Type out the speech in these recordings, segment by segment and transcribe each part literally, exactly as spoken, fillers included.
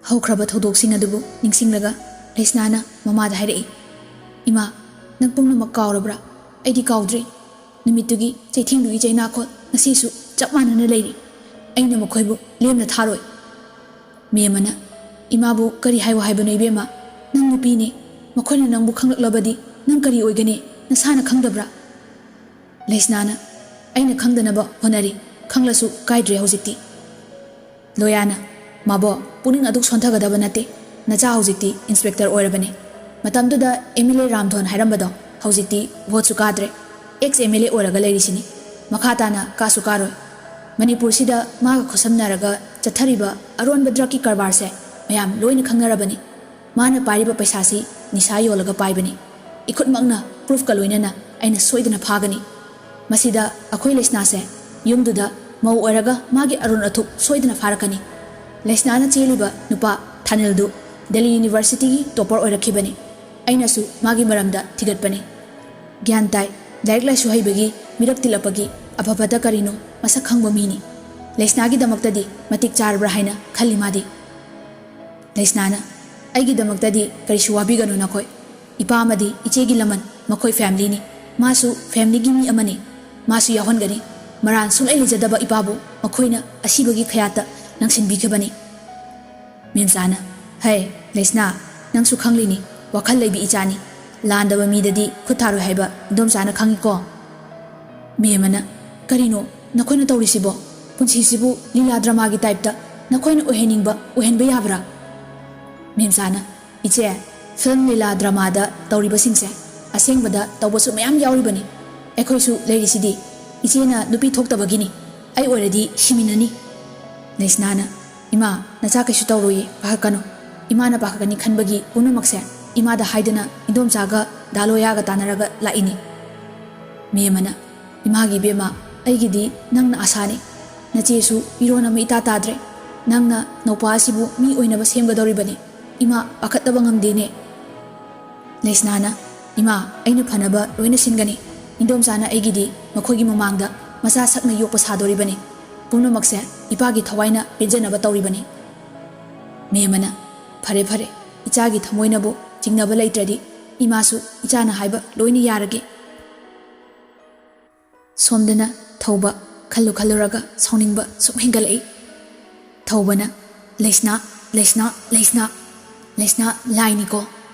ꯍꯧꯈ꯭ꯔꯕ ꯊꯧꯗꯣꯛꯁꯤꯡ ꯑꯗꯨꯕꯨ ꯅꯤꯡꯁꯤꯡꯂꯒ ꯂꯩꯁꯅꯥꯅ ꯃꯃꯥꯗ ꯍꯥꯏꯔꯛꯏ, "ꯏꯃꯥ, ꯅꯪ ꯄꯨꯝꯅꯃꯛ ꯀꯥꯎꯔꯕ꯭ꯔꯥ? ꯑꯩꯗꯤ ꯀꯥꯎꯗ꯭ꯔꯤ꯫ ꯅꯨꯃꯤꯠꯇꯨꯒꯤ ꯆꯩꯊꯦꯡꯗꯨꯒꯤ ꯆꯩꯅꯥꯈꯣꯜ ꯉꯁꯤꯁꯨ ꯆꯞ ꯃꯥꯟꯅꯅ ꯂꯩꯔꯤ꯫ ꯑꯩꯅ ꯃꯈꯣꯏꯕꯨ ꯂꯦꯝꯅ ꯊꯥꯔꯣꯏ꯫" ꯃꯦꯝꯃꯅ, "ꯏꯃꯥꯕꯨ ꯀꯔꯤ ꯍꯥꯏꯌꯣ ꯍꯥꯏꯕꯅꯣ ꯏꯕꯦꯝꯃ? ꯅꯪ ꯅꯨꯄꯤꯅꯤ꯫ ꯃꯈꯣꯏꯅ ꯅꯪꯕꯨ ꯈꯪꯂꯛꯂꯕꯗꯤ ꯅꯪ ꯀꯔꯤ ꯑꯣꯏꯒꯅꯤ? ꯅꯁꯥꯅ ꯈꯪꯗꯕ꯭ꯔꯥ?" ꯂꯩꯁꯅꯥꯅ, "ꯑꯩꯅ ꯈꯪꯗꯅꯕ ꯍꯣꯠꯅꯔꯤ꯫ ꯈꯪꯂꯁꯨ ꯀꯥꯏꯗ꯭ꯔꯦ ꯍꯧꯖꯤꯛꯇꯤ꯫" ꯂꯣꯌꯥꯅ, "ꯃꯥꯕꯣ, ꯄꯨꯛꯅꯤꯡ ꯑꯗꯨꯛ ꯁꯣꯟꯊꯒꯗꯕ ꯅꯠꯇꯦ꯫ ꯅꯆꯥ ꯍꯧꯖꯤꯛꯇꯤ ꯏꯟꯁꯄꯦꯛꯇꯔ ꯑꯣꯏꯔꯕꯅꯤ꯫ ꯃꯇꯝꯗꯨꯗ ꯑꯦꯝ ꯑꯦꯜ ꯑꯦ ꯔꯥꯝꯙꯣꯟ ꯍꯥꯏꯔꯝꯕꯗꯣ ꯍꯧꯖꯤꯛꯇꯤ ꯚꯣꯠꯁꯨ ꯀꯥꯗ꯭ꯔꯦ꯫ ꯑꯦꯛꯁ ꯑꯦꯝ ꯑꯦꯜ ꯑꯦ ꯑꯣꯏꯔꯒ ꯂꯩꯔꯤꯁꯤꯅꯤ꯫ ꯃꯈꯥ ꯇꯥꯅ ꯀꯥꯁꯨ ꯀꯥꯔꯣꯏ꯫ ꯃꯅꯤꯄꯨꯔꯁꯤꯗ ꯃꯥꯒ ꯈꯨꯠꯁꯝꯅꯔꯒ ꯆꯠꯊꯔꯤꯕ ꯑꯔꯣꯟꯕ ꯗ꯭ꯔꯒꯀꯤ ꯀꯔꯕꯥꯔꯁꯦ ꯃꯌꯥꯝ ꯂꯣꯏꯅ ꯈꯪꯅꯔꯕꯅꯤ꯫ ꯃꯥꯅ ꯄꯥꯏꯔꯤꯕ ꯄꯩꯁꯥꯁꯤ ꯅꯤꯁꯥ ꯌꯣꯜꯂꯒ ꯄꯥꯏꯕꯅꯤ꯫ ꯏꯈꯨꯠꯃꯛꯅ ꯄ꯭ꯔꯨꯐꯀ ꯂꯣꯏꯅꯅ ꯑꯩꯅ ꯁꯣꯏꯗꯅ ꯐꯥꯒꯅꯤ꯫ ꯃꯁꯤꯗ ꯑꯩꯈꯣꯏ ꯂꯩꯁꯅꯥꯁꯦ ꯌꯨꯝꯗꯨꯗ ꯃꯧ ꯑꯣꯏꯔꯒ ꯃꯥꯒꯤ ꯑꯔꯣꯟ ꯑꯊꯨꯞ ꯁꯣꯏꯗꯅ ꯐꯥꯔꯛꯀꯅꯤ꯫ ꯂꯩꯁꯅꯥꯅ ꯆꯦꯜꯂꯤꯕ ꯅꯨꯄꯥ ꯊꯥꯅꯤꯜꯗꯨ ꯗꯦꯜꯂꯤ ꯌꯨꯅꯤꯚꯔꯁꯤꯇꯤꯒꯤ ꯇꯣꯄꯔ ꯑꯣꯏꯔꯛꯈꯤꯕꯅꯤ꯫ ꯑꯩꯅꯁꯨ ꯃꯥꯒꯤ ꯃꯔꯝꯗ ꯊꯤꯒꯠꯄꯅꯤ꯫ ꯒ꯭ꯌꯥꯟ ꯇꯥꯏ, ꯂꯥꯏꯔꯤꯛ ꯂꯥꯏꯁꯨ ꯍꯩꯕꯒꯤ ꯃꯤꯔꯛ ꯇꯤꯜꯂꯛꯄꯒꯤ ꯑꯐꯕꯇ ꯀꯔꯤꯅꯣ ꯃꯁꯛ ꯈꯪꯕ ꯃꯤꯅꯤ꯫ ꯂꯩꯁꯅꯥꯒꯤꯗꯃꯛꯇꯗꯤ ꯃꯇꯤꯛ ꯆꯥꯔꯕ꯭ꯔꯥ ꯍꯥꯏꯅ ꯈꯜꯂꯤ ꯃꯥꯗꯤ꯫" ꯂꯩꯁꯅꯥꯅ, "ꯑꯩꯒꯤꯗꯃꯛꯇꯗꯤ ꯀꯔꯤꯁꯨ ꯋꯥꯕꯤꯒꯅꯨ ꯅꯈꯣꯏ꯫ ꯏꯄꯥ ꯑꯃꯗꯤ ꯏꯆꯦꯒꯤ ꯂꯃꯟ, ꯃꯈꯣꯏ ꯐꯦꯃꯤꯂꯤꯅꯤ꯫ ꯃꯥꯁꯨ ꯐꯦꯃꯤꯂꯤꯒꯤ ꯃꯤ ꯑꯃꯅꯤ꯫ ꯃꯥꯁꯨ ꯌꯥꯎꯍꯟꯒꯅꯤ꯫ ꯃꯔꯥꯟ ꯁꯨꯡꯂꯩ ꯂꯩꯖꯗꯕ ꯏꯄꯥꯕꯨ ꯃꯈꯣꯏꯅ ꯑꯁꯤꯕꯒꯤ ꯈꯌꯥꯠꯇ ꯂꯪꯁꯤꯟꯕꯤꯈꯤꯕꯅꯤ꯫" ꯃꯦꯝꯆꯥꯅ, "ꯍꯩ, ꯂꯩꯁꯅꯥ, ꯅꯪꯁꯨ ꯈꯪꯂꯤꯅꯤ, ꯋꯥꯈꯜ ꯂꯩꯕꯤ ꯏꯆꯥꯅꯤ꯫ ꯂꯥꯟꯗꯕ ꯃꯤꯗꯗꯤ ꯈꯨꯠ ꯊꯥꯔꯣꯏ ꯍꯥꯏꯕ ꯏꯟꯗꯣꯝꯆꯥꯅ ꯈꯪꯉꯤꯀꯣ?" ꯃꯦꯝꯃꯅ, "ꯀꯔꯤꯅꯣ ꯅꯈꯣꯏꯅ ꯇꯧꯔꯤꯁꯤꯕꯣ? ꯄꯨꯟꯁꯤꯁꯤꯕꯨ ꯂꯤꯂꯥ ꯗ꯭ꯔꯃꯥꯒꯤ ꯇꯥꯏꯞꯇ ꯅꯈꯣꯏꯅ ꯑꯣꯏꯍꯟꯅꯤꯡꯕ ꯑꯣꯏꯍꯟꯕ ꯌꯥꯕ꯭ꯔꯥ?" ꯃꯦꯝꯆꯥꯅ, "ꯏꯆꯦ, ꯐꯤꯂꯝ ꯂꯤꯂꯥ ꯗ꯭ꯔꯃꯥꯗ ꯇꯧꯔꯤꯕꯁꯤꯡꯁꯦ ꯑꯁꯦꯡꯕꯗ ꯇꯧꯕꯁꯨ ꯃꯌꯥꯝ ꯌꯥꯎꯔꯤꯕꯅꯤ꯫ ꯑꯩꯈꯣꯏꯁꯨ ꯂꯩꯔꯤꯁꯤꯗꯤ꯫ ꯏꯆꯦꯅ ꯅꯨꯄꯤ ꯊꯣꯛꯇꯕꯒꯤꯅꯤ꯫ ꯑꯩ ꯑꯣꯏꯔꯗꯤ ꯁꯤꯃꯤꯟꯅꯅꯤ꯫" ꯂꯩꯁꯅꯥꯅ, "ꯏꯃꯥ, ꯅꯆꯥ ꯀꯩꯁꯨ ꯇꯧꯔꯣꯏꯌꯦ, ꯄꯥꯈꯠꯀꯅꯨ꯫ ꯏꯃꯥꯅ ꯄꯥꯈꯠꯀꯅꯤ ꯈꯟꯕꯒꯤ ꯄꯨꯝꯅꯃꯛꯁꯦ ꯏꯃꯥꯗ ꯍꯥꯏꯗꯅ ꯏꯟꯗꯣꯝꯆꯥꯒ ꯗꯥ ꯂꯣꯌꯥꯒ ꯇꯥꯟꯅꯔꯒ ꯂꯥꯛꯏꯅꯤ꯫" ꯃꯦꯝꯃꯅ, "ꯏꯃꯥꯒꯤ ꯏꯕꯦꯝꯃ, ꯑꯩꯒꯤꯗꯤ ꯅꯪꯅ ꯑꯁꯥꯅꯤ꯫ ꯅꯆꯦꯁꯨ ꯃꯤꯔꯣꯟ ꯑꯃ ꯏꯇꯥ ꯇꯥꯗ꯭ꯔꯦ꯫ ꯅꯪꯅ ꯅꯧꯄꯥ ꯑꯁꯤꯕꯨ ꯃꯤ ꯑꯣꯏꯅꯕ ꯁꯦꯝꯒꯗꯧꯔꯤꯕꯅꯤ꯫ ꯏꯃꯥ ꯄꯥꯈꯠꯇꯕ ꯉꯝꯗꯦꯅꯦ꯫" ꯂꯩꯁꯅꯥꯅ, "ꯏꯃꯥ, ꯑꯩꯅ ꯐꯅꯕ ꯂꯣꯏꯅ ꯁꯤꯟꯒꯅꯤ꯫ ꯏꯟꯗꯣꯝꯆꯥꯅ ꯑꯩꯒꯤꯗꯤ ꯃꯈꯣꯏꯒꯤ ꯃꯃꯥꯡꯗ ꯃꯆꯥ ꯁꯛꯅ ꯌꯣꯛꯄ ꯁꯥꯗꯣꯔꯤꯕꯅꯤ꯫ ꯄꯨꯝꯅꯃꯛꯁꯦ ꯏꯄꯥꯒꯤ ꯊꯋꯥꯏꯅ ꯄꯦꯟꯖꯅꯕ ꯇꯧꯔꯤꯕꯅꯤ꯫" ꯃꯦꯝꯃꯅ, "ꯐꯔꯦ ꯐꯔꯦ, ꯏꯆꯥꯒꯤ ꯊꯃꯣꯏꯅꯕꯨ ꯆꯤꯡꯅꯕ ꯂꯩꯇ꯭ꯔꯗꯤ ꯏꯃꯥꯁꯨ ꯏꯆꯥꯅ ꯍꯥꯏꯕ ꯂꯣꯏꯅ ꯌꯥꯔꯒꯦ"꯫ ꯁꯣꯝꯗꯅ ꯊꯧꯕ ꯈꯜꯂꯨ ꯈꯜꯂꯨꯔꯒ ꯁꯥꯎꯅꯤꯡꯕ ꯁꯨꯝ ꯍꯦꯟꯒꯠꯂꯛꯏ꯫ ꯊꯧꯕꯅ, "ꯂꯩꯁꯅꯥ, ꯂꯩꯁꯅꯥ, ꯂꯩꯁꯅꯥ, ꯂꯩꯁꯅꯥ ꯂꯥꯏꯅꯤꯀꯣ꯫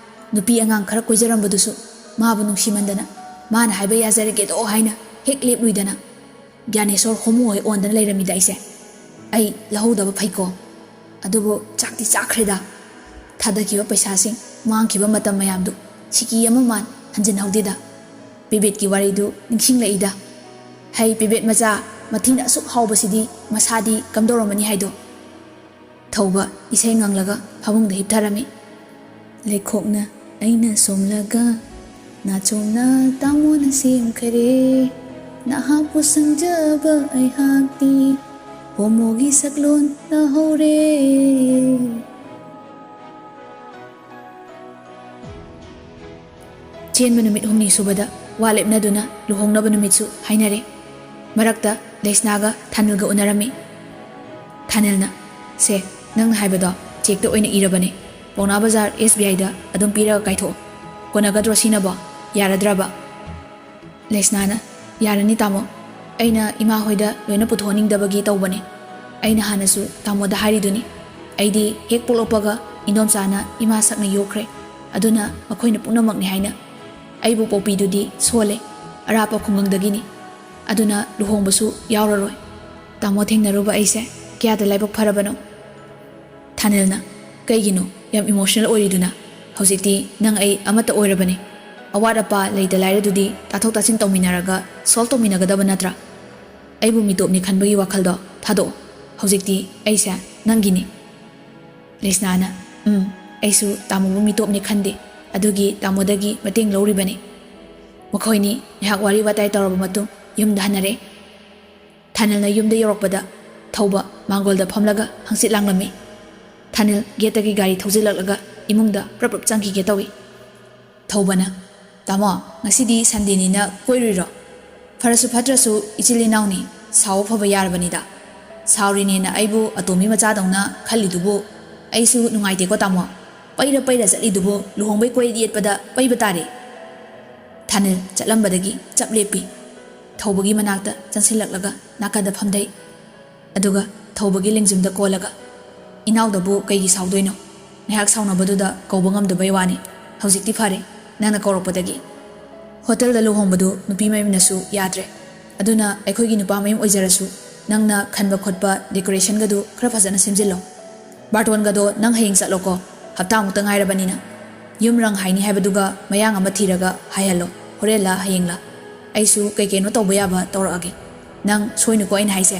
ꯅꯨꯄꯤ ꯑꯉꯥꯡ ꯈꯔ ꯀꯣꯏꯖꯔꯝꯕꯗꯨꯁꯨ ꯃꯥꯕꯨ ꯅꯨꯡꯁꯤꯃꯟꯗꯅ ꯃꯥꯅ ꯍꯥꯏꯕ ꯌꯥꯖꯔꯒꯦꯗꯣ ꯍꯥꯏꯅ ꯍꯦꯛ ꯂꯦꯞꯂꯨꯏꯗꯅ꯫ ꯒ꯭ꯌꯥꯅꯦꯁꯣꯔ ꯍꯣꯃꯣ ꯍꯣꯏ ꯑꯣꯟꯗꯅ ꯂꯩꯔꯝꯃꯤꯗ ꯑꯩꯁꯦ꯫ ꯑꯩ ꯂꯧꯍꯧꯗꯕ ꯐꯩꯀꯣ꯫ ꯑꯗꯨꯕꯨ ꯆꯥꯛꯇꯤ ꯆꯥꯈ꯭ꯔꯦꯗ꯫ ꯊꯥꯗꯈꯤꯕ ꯄꯩꯁꯥꯁꯤꯡ, ꯃꯥꯡꯈꯤꯕ ꯃꯇꯝ ꯃꯌꯥꯝꯗꯨ ꯁꯤꯀꯤ ꯑꯃ ꯃꯥꯟ ꯍꯟꯖꯤꯟꯍꯧꯗꯦꯗ꯫ ꯄꯦꯕꯦꯠꯀꯤ ꯋꯥꯔꯤꯗꯨ ꯅꯤꯡꯁꯤꯡꯂꯛꯏꯗ꯫ ꯍꯩ ꯄꯦꯕꯦꯠ ꯃꯆꯥ, ꯃꯊꯤꯅ ꯑꯁꯨꯛ ꯍꯥꯎꯕꯁꯤꯗꯤ ꯃꯁꯥꯗꯤ ꯀꯝꯗꯧꯔꯝꯃꯅꯤ ꯍꯥꯏꯗꯣ"꯫ ꯊꯧꯕ ꯏꯁꯩ ꯉꯪꯂꯒ ꯐꯃꯨꯡꯗ ꯍꯤꯞꯊꯔꯝꯃꯤ꯫ ꯂꯩꯈꯣꯛꯅ ꯑꯩꯅ ꯁꯣꯝꯂꯒ, ꯅꯥꯆꯣꯝꯅ ꯇꯥꯃꯣꯅ ꯁꯦꯝꯈꯔꯦ꯫ ꯅꯍꯥꯛꯄꯨ ꯁꯪꯖꯕ ꯑꯩꯍꯥꯛꯇꯤ ꯍꯣꯃꯣꯒꯤ ꯁꯛꯂꯣꯟ ꯇꯥꯍꯧꯔꯦ꯫ ꯆꯦꯟꯕ ꯅꯨꯃꯤꯠ ꯍꯨꯝꯅꯤ ꯁꯨꯕꯗ ꯋꯥ ꯂꯦꯞꯅꯗꯨꯅ ꯂꯨꯍꯣꯡꯅꯕ ꯅꯨꯃꯤꯠꯁꯨ ꯍꯥꯏꯅꯔꯦ꯫ ꯃꯔꯛꯇ ꯂꯩꯁꯅꯥꯒ ꯊꯥꯅꯤꯜꯒ ꯎꯅꯔꯝꯃꯤ꯫ ꯊꯥꯅꯤꯜꯅ, "ꯁꯦ, ꯅꯪꯅ ꯍꯥꯏꯕꯗꯣ ꯆꯦꯛꯇ ꯑꯣꯏꯅ ꯏꯔꯕꯅꯦ꯫ ꯄꯥꯎꯅꯥ ꯕꯖꯥꯔ ꯑꯦꯁ ꯕꯤ ꯑꯥꯏꯗ ꯑꯗꯨꯝ ꯄꯤꯔꯒ ꯀꯥꯏꯊꯣꯛꯑꯣ꯫ ꯀꯣꯟꯅꯒꯗ꯭ꯔꯣ ꯁꯤꯅꯕꯣ? ꯌꯥꯔꯗ꯭ꯔꯕ?" ꯂꯩꯁꯅꯥꯅ, "ꯌꯥꯔꯅꯤ ꯇꯥꯃꯣ꯫ ꯑꯩꯅ ꯏꯃꯥ ꯍꯣꯏꯗ ꯂꯣꯏꯅ ꯄꯨꯊꯣꯛꯍꯟꯅꯤꯡꯗꯕꯒꯤ ꯇꯧꯕꯅꯦ꯫ ꯑꯩꯅ ꯍꯥꯟꯅꯁꯨ ꯇꯥꯃꯣꯗ ꯍꯥꯏꯔꯤꯗꯨꯅꯤ꯫ ꯑꯩꯗꯤ ꯍꯦꯛ ꯄꯣꯛꯂꯛꯄꯒ ꯏꯟꯗꯣꯝꯆꯥꯅ ꯏꯃꯥ ꯁꯛꯅ ꯌꯣꯛꯈ꯭ꯔꯦ꯫ ꯑꯗꯨꯅ ꯃꯈꯣꯏꯅ ꯄꯨꯝꯅꯃꯛꯅꯤ ꯍꯥꯏꯅ꯫ ꯑꯩꯕꯨ ꯄꯣꯛꯄꯤꯗꯨꯗꯤ ꯁꯣꯜꯂꯦ, ꯑꯔꯥꯞꯄ ꯈꯨꯡꯒꯪꯗꯒꯤꯅꯤ꯫ ꯑꯗꯨꯅ ꯂꯨꯍꯣꯡꯕꯁꯨ ꯌꯥꯎꯔꯔꯣꯏ꯫ ꯇꯥꯃꯣ ꯊꯦꯡꯅꯔꯨꯕ ꯑꯩꯁꯦ ꯀꯌꯥꯗ ꯂꯥꯏꯕꯛ ꯐꯔꯕꯅꯣ"꯫ ꯊꯥꯅꯤꯜꯅ, "ꯀꯩꯒꯤꯅꯣ ꯌꯥꯝ ꯏꯃꯣꯁꯅꯦꯜ ꯑꯣꯏꯔꯤꯗꯨꯅ? ꯍꯧꯖꯤꯛꯇꯤ ꯅꯪ ꯑꯩ ꯑꯃꯠꯇ ꯑꯣꯏꯔꯕꯅꯤ꯫ ꯑꯋꯥꯠ ꯑꯄꯥ ꯂꯩꯇ ꯂꯥꯏꯔꯗꯨꯗꯤ ꯇꯥꯊꯣꯛ ꯇꯥꯁꯤꯟ ꯇꯧꯃꯤꯟꯅꯔꯒ ꯁꯣꯜꯕ ꯇꯧꯃꯤꯟꯅꯒꯗꯕ ꯅꯠꯇ꯭ꯔꯥ? ꯑꯩꯕꯨ ꯃꯤꯇꯣꯞꯅꯤ ꯈꯟꯕꯒꯤ ꯋꯥꯈꯜꯗꯣ ꯊꯥꯗꯣꯛꯑꯣ꯫ ꯍꯧꯖꯤꯛꯇꯤ ꯑꯩꯁꯦ ꯅꯪꯒꯤꯅꯤ"꯫ ꯂꯩꯁꯅꯥꯅ, "ꯎꯝ, ꯑꯩꯁꯨ ꯇꯥꯃꯣꯕꯨ ꯃꯤꯇꯣꯞꯅꯤ ꯈꯟꯗꯦ꯫ ꯑꯗꯨꯒꯤ ꯇꯥꯃꯣꯗꯒꯤ ꯃꯇꯦꯡ ꯂꯧꯔꯤꯕꯅꯤ"꯫ ꯃꯈꯣꯏꯅꯤ ꯉꯥꯏꯍꯥꯛ ꯋꯥꯔꯤ ꯋꯥꯇꯥꯏ ꯇꯧꯔꯕ ꯃꯇꯨꯡ ꯌꯨꯝꯗ ꯍꯟꯅꯔꯦ꯫ ꯊꯥꯅꯤꯜꯅ ꯌꯨꯝꯗ ꯌꯧꯔꯛꯄꯗ ꯊꯧꯕ ꯃꯥꯡꯒꯣꯜꯗ ꯐꯝꯂꯒ ꯍꯪꯆꯤꯠ ꯂꯥꯡꯂꯝꯃꯤ꯫ ꯊꯥꯅꯤꯜ ꯒꯦꯠꯇꯒꯤ ꯒꯥꯔꯤ ꯊꯧꯖꯤꯜꯂꯛꯂꯒ ꯏꯃꯨꯡꯗ ꯄ꯭ꯔꯞ ꯄ꯭ꯔꯞ ꯆꯪꯈꯤꯒꯦ ꯇꯧꯏ꯫ ꯊꯧꯕꯅ, "ꯇꯥꯃꯣ, ꯉꯁꯤꯗꯤ ꯁꯟꯗꯦꯅꯤꯅ ꯀꯣꯏꯔꯨꯏꯔꯣ? ꯐꯔꯁꯨ ꯐꯠꯇ꯭ꯔꯁꯨ ꯏꯆꯤꯜ ꯏꯅꯥꯎꯅꯤ, ꯁꯥꯎꯕ ꯐꯕ ꯌꯥꯔꯕꯅꯤꯗ꯫ ꯁꯥꯎꯔꯤꯅꯦꯅ ꯑꯩꯕꯨ ꯑꯇꯣꯝꯕꯤ ꯃꯆꯥꯗꯧꯅ ꯈꯜꯂꯤꯗꯨꯕꯨ?" "ꯑꯩꯁꯨ ꯅꯨꯡꯉꯥꯏꯇꯦꯀꯣ ꯇꯥꯃꯣ, ꯄꯩꯔ ꯄꯩꯔ ꯆꯠꯂꯤꯗꯨꯕꯨ ꯂꯨꯍꯣꯡꯕꯩ ꯀꯣꯏ ꯌꯦꯠꯄꯗ ꯄꯩꯕ ꯇꯥꯔꯦ꯫" ꯊꯥꯅꯤꯜ ꯆꯠꯂꯝꯕꯗꯒꯤ ꯆꯞ ꯂꯦꯞꯄꯤ꯫ ꯊꯧꯕꯒꯤ ꯃꯅꯥꯛꯇ ꯆꯪꯁꯤꯜꯂꯛꯂꯒ ꯅꯥꯀꯟꯗ ꯐꯝꯗꯩ꯫ ꯑꯗꯨꯒ ꯊꯧꯕꯒꯤ ꯂꯦꯡꯖꯨꯝꯗ ꯀꯣꯜꯂꯒ, "ꯏꯅꯥꯎꯗꯕꯨ ꯀꯩꯒꯤ ꯁꯥꯎꯗꯣꯏꯅꯣ? ꯉꯥꯏꯍꯥꯛ ꯁꯥꯎꯅꯕꯗꯨꯗ ꯀꯧꯕ ꯉꯝꯗꯕꯩ ꯋꯥꯅꯤ꯫ ꯍꯧꯖꯤꯛꯇꯤ ꯐꯔꯦ, ꯅꯪꯅ ꯀꯧꯔꯛꯄꯗꯒꯤ꯫ ꯍꯣꯇꯦꯜꯗ ꯂꯨꯍꯣꯡꯕꯗꯨ ꯅꯨꯄꯤ ꯃꯌꯨꯝꯅꯁꯨ ꯌꯥꯗ꯭ꯔꯦ꯫ ꯑꯗꯨꯅ ꯑꯩꯈꯣꯏꯒꯤ ꯅꯨꯄꯥ ꯃꯌꯨꯝ ꯑꯣꯏꯖꯔꯁꯨ ꯅꯪꯅ ꯈꯟꯕ ꯈꯣꯠꯄ decorationꯒꯗꯨ ꯈꯔ ꯐꯖꯅ ꯁꯦꯝꯖꯤꯜꯂꯣ꯫ ꯕꯥꯔꯇꯣꯟꯒꯗꯣ ꯅꯪ ꯍꯌꯦꯡ ꯆꯠꯂꯣꯀꯣ, ꯍꯞꯇꯥꯃꯨꯛꯇ ꯉꯥꯏꯔꯕꯅꯤꯅ꯫ ꯌꯨꯝ ꯔꯪ ꯍꯥꯏꯅꯤ ꯍꯥꯏꯕꯗꯨꯒ ꯃꯌꯥꯡ ꯑꯃ ꯊꯤꯔꯒ ꯍꯥꯏꯍꯜꯂꯣ, ꯍꯣꯔꯦꯟꯂ ꯍꯌꯦꯡꯂ꯫ ꯑꯩꯁꯨ ꯀꯩ ꯀꯩꯅꯣ ꯇꯧꯕ ꯌꯥꯕ ꯇꯧꯔꯛꯑꯒꯦ꯫ ꯅꯪ ꯁꯣꯏꯅꯨꯀꯣ ꯑꯩꯅ ꯍꯥꯏꯁꯦ꯫"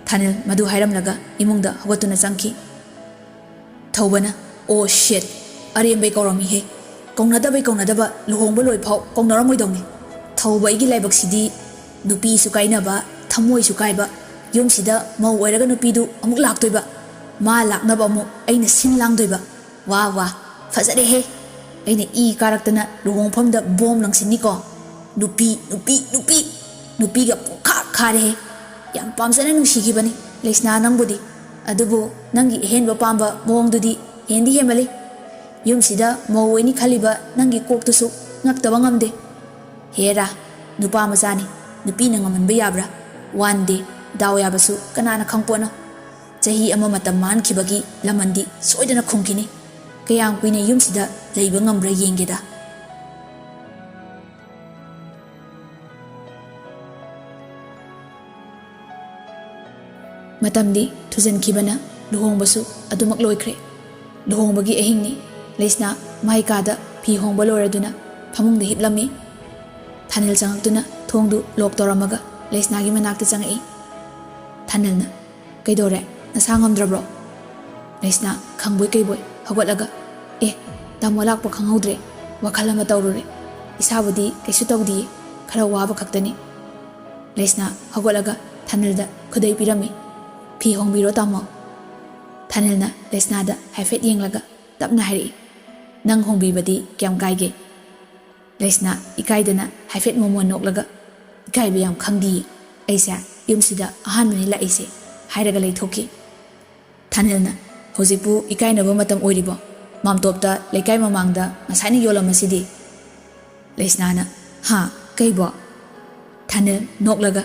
ꯊꯥꯅꯤꯜ ꯃꯗꯨ ꯍꯥꯏꯔꯝꯂꯒ ꯏꯃꯨꯡꯗ ꯍꯧꯒꯠꯇꯨꯅ ꯆꯪꯈꯤ꯫ ꯊꯧꯕꯅ, "ꯑꯣ ꯁꯦꯠ, ꯑꯔꯦꯝꯕꯩ ꯀꯧꯔꯝꯃꯤꯍꯦ꯫ ꯀꯧꯅꯗꯕꯩ ꯀꯧꯅꯗꯕ, ꯂꯨꯍꯣꯡꯕ ꯂꯣꯏꯐꯥꯎ ꯀꯧꯅꯔꯝꯃꯣꯏꯗꯧꯅꯤ꯫ ꯊꯧꯕ ꯑꯩꯒꯤ ꯂꯥꯏꯕꯛꯁꯤꯗꯤ ꯅꯨꯄꯤꯁꯨ ꯀꯥꯏꯅꯕ, ꯊꯃꯣꯏꯁꯨ ꯀꯥꯏꯕ, ꯌꯨꯝꯁꯤꯗ ꯃꯧ ꯑꯣꯏꯔꯒ ꯅꯨꯄꯤꯗꯨ ꯑꯃꯨꯛ ꯂꯥꯛꯇꯣꯏꯕ꯫ ꯃꯥ ꯂꯥꯛꯅꯕ ꯑꯃꯨꯛ ꯑꯩꯅ ꯁꯤꯟ ꯂꯥꯡꯗꯣꯏꯕ꯫ ꯋꯥ ꯋꯥ, ꯐꯖꯔꯦꯍꯦ꯫ ꯑꯩꯅ ꯏ ꯀꯥꯔꯛꯇꯅ ꯂꯨꯍꯣꯡꯐꯝꯗ ꯕꯣꯝ ꯂꯪꯁꯤꯟꯅꯤꯀꯣ꯫ ꯅꯨꯄꯤ, ꯅꯨꯄꯤ, ꯅꯨꯄꯤ, ꯅꯨꯄꯤꯒ ꯄꯨꯡꯈꯥ ꯈꯥꯔꯦꯍꯦ꯫ ꯌꯥꯝ ꯄꯥꯝꯖꯅ ꯅꯨꯡꯁꯤꯈꯤꯕꯅꯤ ꯂꯩꯁꯅꯥ ꯅꯪꯕꯨꯗꯤ꯫ ꯑꯗꯨꯕꯨ ꯅꯪꯒꯤ ꯑꯍꯦꯟꯕ ꯄꯥꯝꯕ ꯃꯑꯣꯡꯗꯨꯗꯤ ꯍꯦꯟꯗꯤ ꯍꯦꯟꯃꯜꯂꯤ꯫ ꯌꯨꯝꯁꯤꯗ ꯃꯧ ꯑꯣꯏꯅꯤ ꯈꯜꯂꯤꯕ ꯅꯪꯒꯤ ꯀꯣꯛꯇꯨꯁꯨ ꯉꯛꯇꯕ ꯉꯝꯗꯦ꯫ ꯍꯦꯔꯥ, ꯅꯨꯄꯥ ꯃꯆꯥꯅꯤ, ꯅꯨꯄꯤꯅ ꯉꯝꯍꯟꯕ ꯌꯥꯕ꯭ꯔꯥ? One day, ꯗꯥꯎ ꯌꯥꯕꯁꯨ ꯀꯅꯥꯅ ꯈꯪꯄꯣꯠꯅꯣ?" ꯆꯍꯤ ꯑꯃ ꯃꯇꯝ ꯃꯥꯡꯈꯤꯕꯒꯤ ꯂꯃꯟꯗꯤ ꯁꯣꯏꯗꯅ ꯈꯨꯝꯈꯤꯅꯤ꯫ ꯀꯌꯥꯝ ꯀꯨꯏꯅ ꯌꯨꯝꯁꯤꯗ ꯂꯩꯕ ꯉꯝꯕ꯭ꯔꯥ ꯌꯦꯡꯒꯦꯗ꯫ ꯃꯇꯝꯗꯤ ꯊꯨꯖꯟꯈꯤꯕꯅ ꯂꯨꯍꯣꯡꯕꯁꯨ ꯑꯗꯨꯃꯛ ꯂꯣꯏꯈ꯭ꯔꯦ꯫ ꯂꯨꯍꯣꯡꯕꯒꯤ ꯑꯍꯤꯡꯅꯤ꯫ ꯂꯩꯁꯅꯥ ꯃꯥꯏ ꯀꯥꯗ ꯐꯤ ꯍꯣꯡꯕ ꯂꯣꯏꯔꯗꯨꯅ ꯐꯃꯨꯡꯗ ꯍꯤꯞꯂꯝꯃꯤ꯫ ꯊꯥꯅꯤꯜ ꯆꯪꯉꯛꯇꯨꯅ ꯊꯣꯡꯗꯨ lock ꯇꯧꯔꯝꯃꯒ ꯂꯩꯁꯅꯥꯒꯤ ꯃꯅꯥꯛꯇ ꯆꯪꯉꯛꯏ꯫ ꯊꯥꯅꯤꯜꯅ, "ꯀꯩꯗꯧꯔꯦ? ꯅꯁꯥ ꯉꯝꯗ꯭ꯔꯕ꯭ꯔꯣ?" ꯂꯩꯁꯅꯥ ꯈꯪꯕꯣꯏ ꯀꯩꯕꯣꯏ ꯍꯧꯒꯠꯂꯒ, "ꯑꯦ, ꯇꯥꯃꯣ ꯂꯥꯛꯄ ꯈꯪꯍꯧꯗ꯭ꯔꯦ꯫ ꯋꯥꯈꯜ ꯑꯃ ꯇꯧꯔꯨꯔꯦ꯫ ꯏꯁꯥꯕꯨꯗꯤ ꯀꯩꯁꯨ ꯇꯧꯗꯤꯌꯦ꯫ ꯈꯔ ꯋꯥꯕ ꯈꯛꯇꯅꯤ꯫" ꯂꯩꯁꯅꯥ ꯍꯧꯒꯠꯂꯒ ꯊꯥꯅꯤꯜꯗ ꯈꯨꯗꯩ ꯄꯤꯔꯝꯃꯤ꯫ "ꯐꯤ ꯍꯣꯡꯕꯤꯔꯣ ꯇꯥꯃꯣ꯫" ꯊꯥꯅꯤꯜꯅ ꯂꯩꯁꯅꯥꯗ ꯍꯥꯏꯐꯦꯠ ꯌꯦꯡꯂꯒ ꯇꯞꯅ ꯍꯥꯏꯔꯛꯏ, "ꯅꯪ ꯍꯣꯡꯕꯤꯕꯗꯤ ꯀꯌꯥꯝ ꯀꯥꯏꯒꯦ?" ꯂꯩꯁꯅꯥ ꯏꯀꯥꯏꯗꯅ ꯍꯥꯏꯐꯦꯠ ꯃꯣꯃꯣꯟ ꯅꯣꯛꯂꯒ, "ꯏꯀꯥꯏꯕ ꯌꯥꯝ ꯈꯪꯗꯤꯌꯦ꯫ ꯑꯩꯁꯦ ꯌꯨꯝꯁꯤꯗ ꯑꯍꯥꯟꯕꯅꯤ ꯂꯥꯛꯏꯁꯦ," ꯍꯥꯏꯔꯒ ꯂꯩꯊꯣꯛꯈꯤ꯫ ꯊꯥꯅꯤꯜꯅ, ꯍꯧꯖꯤꯛꯄꯨ ꯏꯀꯥꯏꯅꯕ ꯃꯇꯝ ꯑꯣꯏꯔꯤꯕꯣ? ꯃꯥꯝꯇꯣꯞꯇ ꯂꯩꯀꯥꯏ ꯃꯃꯥꯡꯗ ꯉꯁꯥꯏꯅ ꯌꯣꯜꯂꯝꯃꯁꯤꯗꯤ꯫ ꯂꯩꯁꯅꯥꯅ, "ꯍꯥ? ꯀꯩꯕꯣ?" ꯊꯥꯅꯤꯜ ꯅꯣꯛꯂꯒ,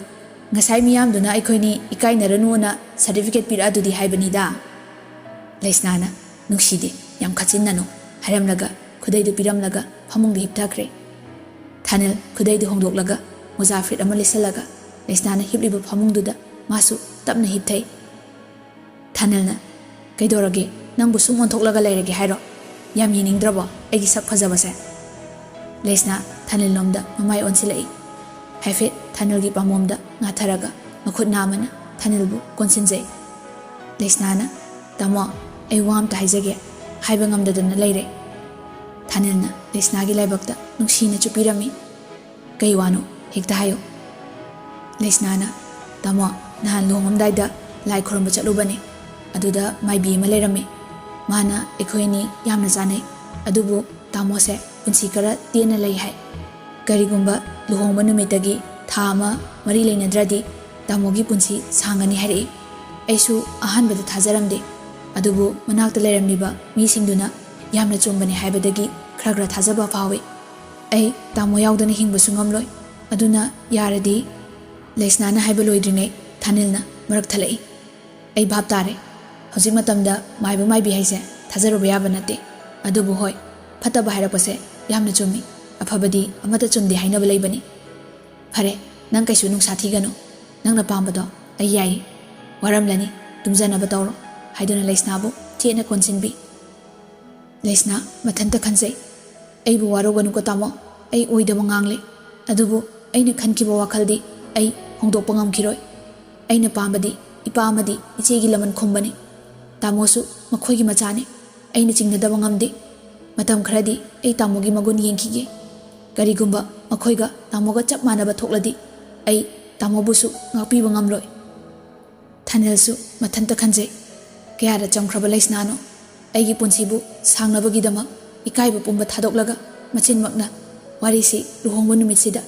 "ꯉꯁꯥꯏ ꯃꯤꯌꯥꯝꯗꯨꯅ ꯑꯩꯈꯣꯏꯅꯤ ꯏꯀꯥꯏꯅꯔꯅꯨꯅ ꯁꯥꯔꯇꯤꯐꯤꯀꯦꯠ ꯄꯤꯔꯛꯑꯗꯨꯗꯤ ꯍꯥꯏꯕꯅꯤꯗ꯫" ꯂꯩꯁꯅꯥꯅ, "ꯅꯨꯡꯁꯤꯗꯦ, ꯌꯥꯝ ꯈꯠꯆꯤꯟꯅꯅꯨ," ꯍꯥꯏꯔꯝꯂꯒ ꯈꯨꯗꯩꯗꯨ ꯄꯤꯔꯝꯂꯒ ꯐꯃꯨꯡꯗ ꯍꯤꯞꯊꯈ꯭ꯔꯦ꯫ ꯊꯥꯅꯤꯜ ꯈꯨꯗꯩꯗꯨ ꯍꯣꯡꯗꯣꯛꯂꯒ ꯃꯣꯖꯥ ꯐꯨꯔꯤꯠ ꯑꯃ ꯂꯤꯠꯁꯜꯂꯒ ꯂꯩꯁꯅꯥꯅ ꯍꯤꯞꯂꯤꯕ ꯐꯃꯨꯡꯗꯨꯗ ꯃꯥꯁꯨ ꯇꯞꯅ ꯍꯤꯞꯊꯩ꯫ ꯊꯥꯅꯤꯜꯅ, "ꯀꯩꯗꯧꯔꯒꯦ? ꯅꯪꯕꯨ ꯁꯨꯝ ꯑꯣꯟꯊꯣꯛꯂꯒ ꯂꯩꯔꯒꯦ ꯍꯥꯏꯔꯣ? ꯌꯥꯝ ꯌꯦꯡꯅꯤꯡꯗ꯭ꯔꯕꯣ ꯑꯩꯒꯤ ꯁꯛ ꯐꯖꯕꯁꯦ?" ꯂꯩꯁꯅꯥ ꯊꯥꯅꯤꯜꯂꯣꯝꯗ ꯃꯃꯥꯏ ꯑꯣꯟꯁꯤꯜꯂꯛꯏ꯫ ꯍꯥꯏꯐꯦꯠ ꯊꯥꯅꯤꯜꯒꯤ ꯄꯥꯝꯕꯣꯝꯗ ꯉꯥꯊꯔꯒ ꯃꯈꯨꯠ ꯅꯥꯝꯃꯅ ꯊꯥꯅꯤꯜꯕꯨ ꯀꯣꯟꯁꯤꯟꯖꯩ꯫ ꯂꯩꯁꯅꯥꯅ, "ꯇꯥꯃꯣ, ꯑꯩ ꯋꯥ ꯑꯝꯇ ꯍꯥꯏꯖꯒꯦ, ꯍꯥꯏꯕ ꯉꯝꯗꯗꯅ ꯂꯩꯔꯦ꯫" ꯊꯥꯅꯤꯜꯅ ꯂꯩꯁꯅꯥꯒꯤ ꯂꯥꯏꯕꯛꯇ ꯅꯨꯡꯁꯤꯅ ꯆꯨꯞꯄꯤꯔꯝꯃꯤ꯫ "ꯀꯩ ꯋꯥꯅꯣ? ꯍꯦꯛꯇ ꯍꯥꯏꯌꯨ꯫" ꯂꯩꯁꯅꯥꯅ, "ꯇꯥꯃꯣ, ꯅꯍꯥꯟ ꯂꯨꯍꯣꯡꯉꯝꯗꯥꯏꯗ ꯂꯥꯏ ꯈꯨꯔꯨꯝꯕ ꯆꯠꯂꯨꯕꯅꯦ꯫ ꯑꯗꯨꯗ ꯃꯥꯏꯕꯤ ꯑꯃ ꯂꯩꯔꯝꯃꯤ꯫ ꯃꯥꯅ ꯑꯩꯈꯣꯏ ꯑꯅꯤ ꯌꯥꯝꯅ ꯆꯥꯟꯅꯩ꯫ ꯑꯗꯨꯕꯨ ꯇꯥꯃꯣꯁꯦ ꯄꯨꯟꯁꯤ ꯈꯔ ꯇꯦꯟꯅ ꯂꯩ ꯍꯥꯏ꯫ ꯀꯔꯤꯒꯨꯝꯕ ꯂꯨꯍꯣꯡꯕ ꯅꯨꯃꯤꯠꯇꯒꯤ ꯊꯥ ꯑꯃ ꯃꯔꯤ ꯂꯩꯅꯗ꯭ꯔꯗꯤ ꯇꯥꯃꯣꯒꯤ ꯄꯨꯟꯁꯤ ꯁꯥꯡꯒꯅꯤ ꯍꯥꯏꯔꯛꯏ꯫ ꯑꯩꯁꯨ ꯑꯍꯥꯟꯕꯗ ꯊꯥꯖꯔꯝꯗꯦ꯫ ꯑꯗꯨꯕꯨ ꯃꯅꯥꯛꯇ ꯂꯩꯔꯝꯂꯤꯕ ꯃꯤꯁꯤꯡꯗꯨꯅ ꯌꯥꯝꯅ ꯆꯨꯝꯕꯅꯤ ꯍꯥꯏꯕꯗꯒꯤ ꯈꯔ ꯈꯔ ꯊꯥꯖꯕ ꯐꯥꯎꯏ꯫ ꯑꯩ ꯇꯥꯃꯣ ꯌꯥꯎꯗꯅ ꯍꯤꯡꯕꯁꯨ ꯉꯝꯂꯣꯏ꯫ ꯑꯗꯨꯅ ꯌꯥꯔꯗꯤ꯫" ꯂꯩꯁꯅꯥꯅ ꯍꯥꯏꯕ ꯂꯣꯏꯗ꯭ꯔꯤꯉꯩ ꯊꯥꯅꯤꯜꯅ ꯃꯔꯛ ꯊꯠꯂꯛꯏ꯫ "ꯑꯩ ꯚꯥꯞ ꯇꯥꯔꯦ꯫ ꯍꯧꯖꯤꯛ ꯃꯇꯝꯗ ꯃꯥꯏꯕ ꯃꯥꯏꯕꯤ ꯍꯥꯏꯁꯦ ꯊꯥꯖꯔꯨꯕ ꯌꯥꯕ ꯅꯠꯇꯦ꯫ ꯑꯗꯨꯕꯨ ꯍꯣꯏ, ꯐꯠꯇꯕ ꯍꯥꯏꯔꯛꯄꯁꯦ ꯌꯥꯝꯅ ꯆꯨꯝꯃꯤ꯫ ꯑꯐꯕꯗꯤ ꯑꯃꯠꯇ ꯆꯨꯝꯗꯦ ꯍꯥꯏꯅꯕ ꯂꯩꯕꯅꯤ꯫ ꯐꯔꯦ, ꯅꯪ ꯀꯩꯁꯨ ꯅꯨꯡꯁꯥ ꯊꯤꯒꯅꯨ꯫ ꯅꯪꯅ ꯄꯥꯝꯕꯗꯣ ꯑꯩ ꯌꯥꯏꯌꯦ꯫ ꯋꯥꯔꯝꯂꯅꯤ, ꯇꯨꯝꯖꯅꯕ ꯇꯧꯔꯣ," ꯍꯥꯏꯗꯨꯅ ꯂꯩꯁꯅꯥꯕꯨ ꯆꯦꯠꯅ ꯀꯣꯟꯁꯤꯟꯕꯤ꯫ ꯂꯩꯁꯅꯥ ꯃꯊꯟꯇ ꯈꯟꯖꯩ, "ꯑꯩꯕꯨ ꯋꯥꯔꯧꯒꯅꯨꯀꯣ ꯇꯥꯃꯣ, ꯑꯩ ꯑꯣꯏꯗꯕ ꯉꯥꯡꯂꯦ꯫ ꯑꯗꯨꯕꯨ ꯑꯩꯅ ꯈꯟꯈꯤꯕ ꯋꯥꯈꯜꯗꯤ ꯑꯩ ꯍꯣꯡꯗꯣꯛꯄ ꯉꯝꯈꯤꯔꯣꯏ꯫ ꯑꯩꯅ ꯄꯥꯝꯕꯗꯤ ꯏꯄꯥ ꯑꯃꯗꯤ ꯏꯆꯦꯒꯤ ꯂꯃꯟ ꯈꯨꯝꯕꯅꯤ꯫ ꯇꯥꯃꯣꯁꯨ ꯃꯈꯣꯏꯒꯤ ꯃꯆꯥꯅꯤ꯫ ꯑꯩꯅ ꯆꯤꯡꯅꯗꯕ ꯉꯝꯗꯦ꯫ ꯃꯇꯝ ꯈꯔꯗꯤ ꯑꯩ ꯇꯥꯃꯣꯒꯤ ꯃꯒꯨꯟ ꯌꯦꯡꯈꯤꯒꯦ꯫ ꯀꯔꯤꯒꯨꯝꯕ ꯃꯈꯣꯏꯒ ꯇꯥꯃꯣꯒ ꯆꯞ ꯃꯥꯟꯅꯕ ꯊꯣꯛꯂꯗꯤ ꯑꯩ ꯇꯥꯃꯣꯕꯨꯁꯨ ꯉꯥꯛꯄꯤꯕ ꯉꯝꯂꯣꯏ꯫" ꯊꯥꯅꯤꯜꯁꯨ ꯃꯊꯟꯇ ꯈꯟꯖꯩ, "ꯀꯌꯥꯗ ꯆꯝꯈ꯭ꯔꯕ ꯂꯩꯁꯅꯥꯅꯣ꯫ ꯑꯩꯒꯤ ꯄꯨꯟꯁꯤꯕꯨ ꯁꯥꯡꯅꯕꯒꯤꯗꯃꯛ ꯏꯀꯥꯏꯕ ꯄꯨꯝꯕ ꯊꯥꯗꯣꯛꯂꯒ ꯃꯆꯤꯟꯃꯛꯅ ꯋꯥꯔꯤꯁꯤ ꯂꯨꯍꯣꯡꯕ ꯅꯨꯃꯤꯠꯁꯤꯗ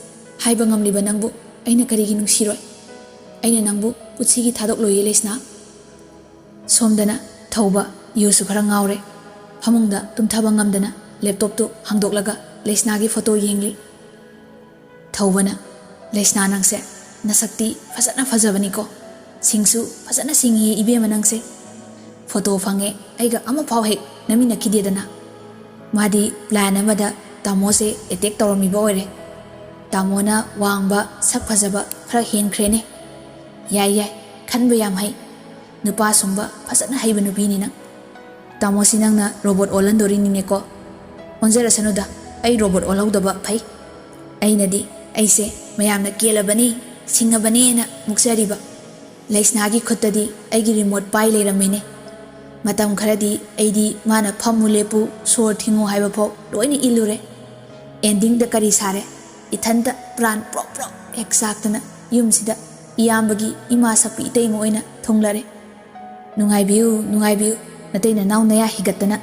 ꯍꯥꯏꯕ ꯉꯝꯂꯤꯕ ꯅꯪꯕꯨ ꯑꯩꯅ ꯀꯔꯤꯒꯤ ꯅꯨꯡꯁꯤꯔꯣꯏ? ꯑꯩꯅ ꯅꯪꯕꯨ ꯄꯨꯟꯁꯤꯒꯤ ꯊꯥꯗꯣꯛꯂꯣꯏꯌꯦ ꯂꯩꯁꯅꯥ꯫" ꯁꯣꯝꯗꯅ ꯊꯧꯕ ꯌꯨꯁꯨ ꯈꯔ ꯉꯥꯎꯔꯦ꯫ ꯐꯃꯨꯡꯗ ꯇꯨꯝꯊꯕ ꯉꯝꯗꯅ ꯂꯦꯞꯇꯣꯞꯇꯨ ꯍꯥꯡꯗꯣꯛꯂꯒ ꯂꯩꯁꯅꯥꯒꯤ ꯐꯣꯇꯣ ꯌꯦꯡꯂꯤ꯫ ꯊꯧꯕꯅ, "ꯂꯩꯁꯅꯥ, ꯅꯪꯁꯦ ꯅꯁꯛꯇꯤ ꯐꯖꯅ ꯐꯖꯕꯅꯤꯀꯣ꯫ ꯁꯤꯡꯁꯨ ꯐꯖꯅ ꯁꯤꯡꯉꯤꯌꯦ ꯏꯕꯦꯝꯃ ꯅꯪꯁꯦ꯫ ꯐꯣꯇꯣ ꯐꯪꯉꯦ, ꯑꯩꯒ ꯑꯃꯐꯥꯎ ꯍꯦꯛ ꯅꯝꯃꯤꯟꯅꯈꯤꯗꯦꯗꯅ꯫" ꯃꯥꯗꯤ ꯄ꯭ꯂꯥꯟ ꯑꯃꯗ ꯇꯥꯃꯣꯁꯦ ꯑꯦꯇꯦꯛ ꯇꯧꯔꯝꯃꯤꯕ ꯑꯣꯏꯔꯦ꯫ ꯇꯥꯃꯣꯅ ꯋꯥꯡꯕ, ꯁꯛ ꯐꯖꯕ ꯈꯔ ꯍꯦꯟꯈ꯭ꯔꯦꯅꯦ꯫ ꯌꯥꯏ ꯌꯥꯏ, ꯈꯟꯕ ꯌꯥꯝ ꯍꯩ꯫ ꯅꯨꯄꯥ ꯁꯨꯝꯕ ꯐꯖꯅ ꯍꯩꯕ ꯅꯨꯄꯤꯅꯤ ꯅꯪ꯫ ꯇꯥꯃꯣꯁꯤ ꯅꯪꯅ ꯔꯣꯕꯣꯠ ꯑꯣꯜꯍꯟꯗꯣꯔꯤꯅꯤꯅꯦꯀꯣ꯫ ꯑꯣꯟꯖꯔꯁꯅꯨꯗ, ꯑꯩ ꯔꯣꯕꯣꯠ ꯑꯣꯜꯍꯧꯗꯕ ꯐꯩ꯫ ꯑꯩꯅꯗꯤ ꯑꯩꯁꯦ ꯃꯌꯥꯝꯅ ꯀꯦꯜꯂꯕꯅꯤ, ꯁꯤꯡꯉꯕꯅꯦꯅ ꯃꯨꯛꯆꯔꯤꯕ꯫ ꯂꯩꯁꯅꯥꯒꯤ ꯈꯨꯠꯇꯗꯤ ꯑꯩꯒꯤ ꯔꯤꯃꯣꯠ ꯄꯥꯏ ꯂꯩꯔꯝꯃꯦꯅꯦ꯫ ꯃꯇꯝ ꯈꯔꯗꯤ ꯑꯩꯗꯤ ꯃꯥꯅ ꯐꯝꯃꯨ ꯂꯦꯞꯄꯨ, ꯁꯣꯔ ꯊꯤꯡꯉꯨ ꯍꯥꯏꯕ ꯐꯥꯎ ꯂꯣꯏꯅ ꯏꯜꯂꯨꯔꯦ꯫ ꯑꯦꯟꯗꯤꯡꯗ ꯀꯔꯤ ꯁꯥꯔꯦ? ꯏꯊꯟꯇ ꯄ꯭ꯔꯥꯟ ꯄ꯭ꯔꯣꯛ ꯄ꯭ꯔꯣꯛ ꯍꯦꯛ ꯆꯥꯛꯇꯅ ꯌꯨꯝꯁꯤꯗ ꯏꯌꯥꯝꯕꯒꯤ ꯏꯃꯥ ꯁꯛꯄꯤ ꯏꯇꯩꯃ ꯑꯣꯏꯅ ꯊꯨꯡꯂꯔꯦ꯫ ꯅꯨꯡꯉꯥꯏꯕꯤꯌꯨ, ꯅꯨꯡꯉꯥꯏꯕꯤꯌꯨ, ꯅꯇꯩ ꯅꯅꯥꯎ ꯅꯌꯥ ꯍꯤꯒꯠꯇꯅ꯫